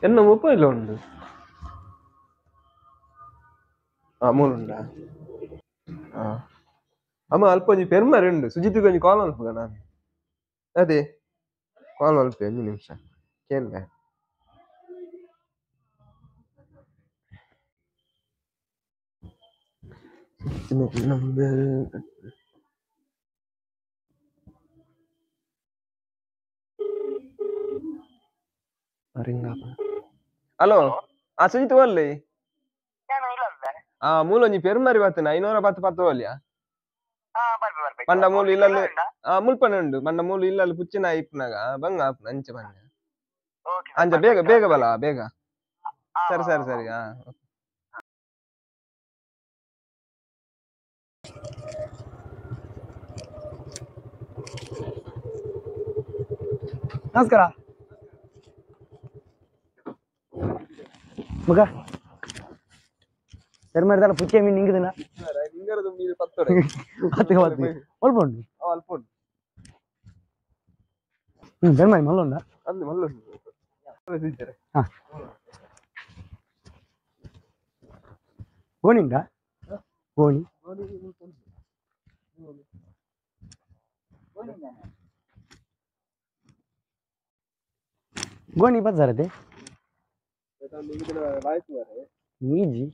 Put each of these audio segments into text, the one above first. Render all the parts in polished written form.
ಎನ್ನ ಮೊಬೈಲ್ ಉಂಡು ಆ ಮೂಲ ಉಂಡಾ ಆ ಅಮ್ಮ ಅಲ್ಪ ಒಂಜಿ ಪೆರ್ಮರಿ ಉಂಡು ಸುಜಿತ್ ಒಂಜಿ ಕಾಲ್ ಮಲ್ಪುಗ ನಾನು ಅದೇ ಕಾಲ್ ಮಲ್ಪೆ ಒಂಜಿ ನಿಮಿಷ ಕೇನ್ಲೆ ನಂಬರ್ ಹಲೋ ಆ ಸುಜಿತ್ ಒಲ್ಲೆ ಆ ಮೂಲ ಒಂಜಿ ಪೆರ್ಮರಿ ಬತ್ತನ 510 ಪತ್ತು ಒಲ್ಯಾ ಪಂಡ ಮೂಲು ಇಲ್ಲಲ್ಲಿ ಆ ಮುಲ್ಪನೆ ಉಂಡು ಪಂಡ ಮೂಲು ಇಲ್ಲಲ್ಲಿ ಪುಚ್ಚಿನ ಇಪ್ಪನಾಗ ಬಂಗ ಆಪುನ ಅಂಚೆ ಬಂಗ ಅಂಚೆ ಬೇಗ ಬೇಗ ಬಲ ಬೇಗ ಸರಿ ಸರಿ ಸರಿ ಹಾ ನಮಸ್ಕಾರ ಮಗ ಪೆರ್ಮರಿದಲ್ಲ ಪುಚ್ಚೆ ಮೀನು ನಿಂಗದಿನ ಪತ್ತು ಪತ್ತು ಅಲ್ಪ ಉಂಡು ಅಲ್ಪ ಉಂಡು ಪೆರ್ಮರಿ ಮಲ್ಲ ಉಂಡಾ ಅಂದು ಮಲ್ಲ ಉಂಡು ಹಾ ಗೋಣಿ ಉಂಡಾ ಗೋಣಿ ಗೋಣಿ 20,000 ಅದೇ ಮೀಜಿ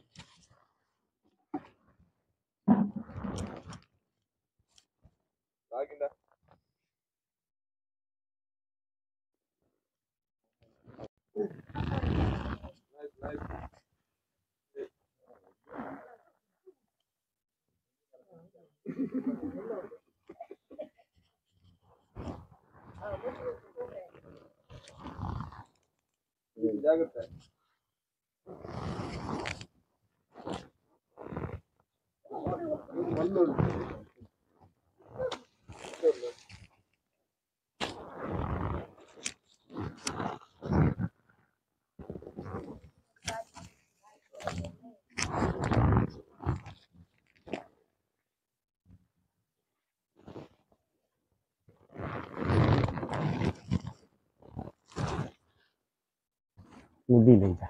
ಜಾಗ್ರತೆ ಮುದ್ದಿಲ್ಲ ಈಗ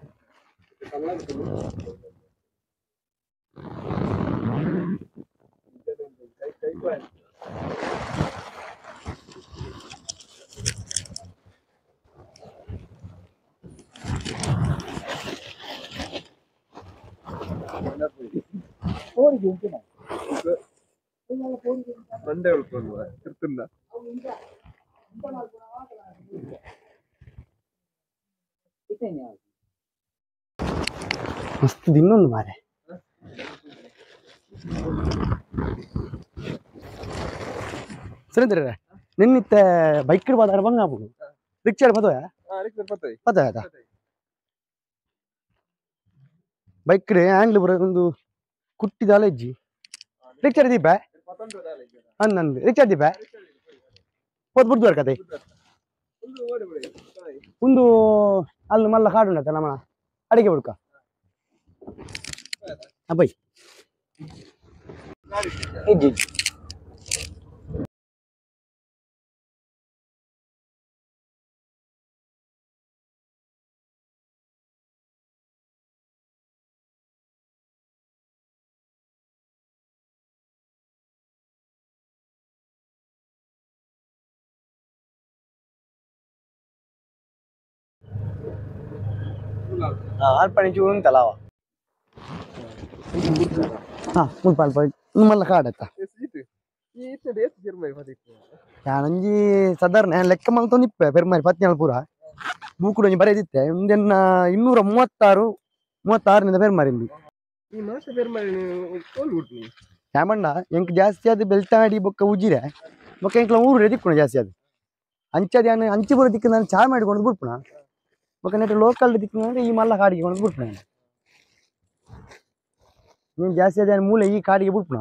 ಮಂಡೆ ಉಳ್ಕೊಂಡು ತಿರ್ತುಂಡ ಮಸ್ತ್ ದಿನ್ನೊಂದು ಮಾರೆ ಸುರೇಂದ್ರ ನಿನ್ನಿತ್ತ ಬೈಕ್ ಬಾದಾರ ಬಂಗ ಆಪುಂಡು ರಿಕ್ಷಾ ಪದೋಯ ಪದೋಯ ಬೈಕ್ ಹ್ಯಾಂಡ್ಲ್ ಪೂರ ಒಂದು ಕುಟ್ಟಿದಾಲ ಇಜ್ಜಿ ರಿಕ್ಷಾ ದೀಪ ಅಂದ್ ರಿಕ್ಷಾ ದೀಪ ಪೋತ್ ಬುಡ್ದು ಕತೆ ಒಂದು ಅಲ್ಲಿ ಮಲ್ಲ ಕಾಡುಂಡತ್ತ ನಮ್ಮ ಅಡಿಗೆ ಬುಡ್ಕ ಅಬ್ಬೈ ಇಜ್ಜಿ ಅರ್ಪಣೆ ಚೂರು ಉಂಟಲ್ಲ ಅವ ಹಾ ಮುಲ್ಪ ಅಲ್ಪ ಮಲ್ಲ ಕಾಡತ್ತ ಯಾನೊಂಜಿ ಸಾಧಾರಣ ಲೆಕ್ಕ ಮಲ್ತೊಂದಿಪ್ಪೆ ಪೆರ್ಮರಿ ಪತ್ನಿಯಾಳ ಪೂರ ಬೂಕುಡು ಒಂಜಿ ಬರೆದಿತ್ತೆ ಒಂದೆನ್ನ 236 36 ಪೆರ್ಮರಿ ಯಾಮಣ್ಣ ಎಂಕ್ ಜಾಸ್ತಿ ಅದು ಬೆಳ್ತಾಡಿ ಬೊಕ್ಕ ಉಜ್ಜಿರೆ ಬೊಕ್ಕ ಎಂಕ್ಲ ಊರು ದಿಕ್ಕುಣ ಜಾಸ್ತಿ ಅದು ಅಂಚದ ಯಾನ್ ಅಂಚಿ ಪೂರ ದಿಕ್ಕು ನಾನು ಚಾ ಮಾಡಿಕೊಂಡು ಬಿಡ್ಪುಣ ಬೊಕ್ಕ ನೆಟ್ ಲೋಕಲ್ ದಿಕ್ಕು ಅಂದ್ರೆ ಈ ಮಲ್ಲ ಕಾಡಿಗೆ ಕೊಂಡು ಬಿಡ್ಪುಣ ನೀನು ಜಾಸ್ತಿ ಅದೇ ಮೂಲೆ ಈ ಕಾಡಿಗೆ ಬಿಡ್ಪುಣ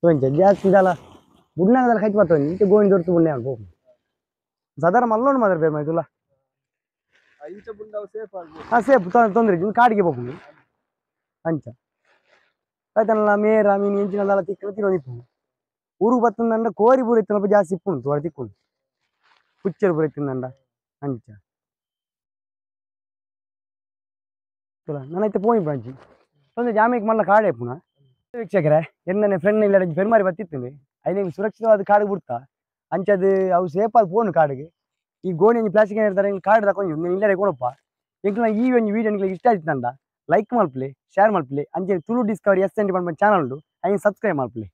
ಒಂಚ ಜಾಸ್ತಿ ಇದಲ್ಲ ಬುಡ್ನಾಗದಲ್ಲ ಖೈತ್ ಬರ್ತವೆ ಇಂಚ ಗೋಣಿ ದೊಡ್ಡ ಬುಣ್ಣೆ ಹೋಗು ಸಾಧಾರಣ ಮಲ್ಲೋಣ ಮಾತ್ರ ಬೇರೆ ಮಾಯ್ತಲ್ಲ ಹಾಂ ಸೇಫ್ ತೊಂದರೆ ಇನ್ನು ಕಾಡಿಗೆ ಹೋಗ್ಬೋದು ಅಂಚ ಆಯ್ತಲ್ಲ ಮೇರ ಮೀನು ಎಂಚಿನದಲ್ಲ ತಿಕ್ಕಲು ತಿನ್ನೋದಿಪ್ಪು ಊರು ಬತ್ತಂದ್ರೆ ಕೋರಿ ಪೂರ ಇತ್ತನಪ್ಪ ಜಾಸ್ತಿ ಇಪ್ಪುಂಡು ತೋರ ತಿಕ್ಕೊಂಡು ಪುಚ್ಚೆರ್ ಪೂರ ತಿನ್ನಂಡ ಅಂಚ ನಾನೈತೆ ಪೋಯಿ ಬ್ರಾಂಚಿ ತೊಂದರೆ ಜಾಮಿಗೆ ಮಲ್ಲ ಕಾಡೆ ಪುನ. ವೀಕ್ಷಕರೇ, ಎನ್ನನೆ ಫ್ರೆಂಡ್ ಇಲ್ಲ ಪೆರ್ಮಾರಿ ಬತ್ತಿತ್ತು, ಐನಿಗೆ ಸುರಕ್ಷಿತವಾದ ಕಾಡು ಬಿಡ್ತಾ ಅಂಚದು ಅವು ಸೇಫ್ ಆದ್ ಪೋನು ಕಾಡಿಗೆ. ಈ ಗೋಣಿ ಒಂಜಿ ಪ್ಲಾಸ್ಟಿಕ್ ಇರ್ತಾರೆ, ಕಾಡು ತಕೊಂಜಿ ಇಲ್ಲಡೆ ಕೊಡಪ್ಪ. ಎಂಕ್ಲ ಈ ಒಂಜಿ ವಿಡಿಯೋ ನಿಕ್ಲೆ ಇಷ್ಟ ಆಯ್ತಂಡ ಲೈಕ್ ಮಲ್ಪಲೆ, ಶೇರ್ ಮಲ್ಪಲೆ. ಅಂಚೆ ತುಳು ಡಿಸ್ಕವರಿ ಎಸ್ ಎನ್ ಟಿ ಪನ್ಪುನ ಚಾನಲ್ ಉಂಡು, ಐನ್ ಸಬ್ಸ್ಕ್ರೈಬ್ ಮಲ್ಪಲೆ.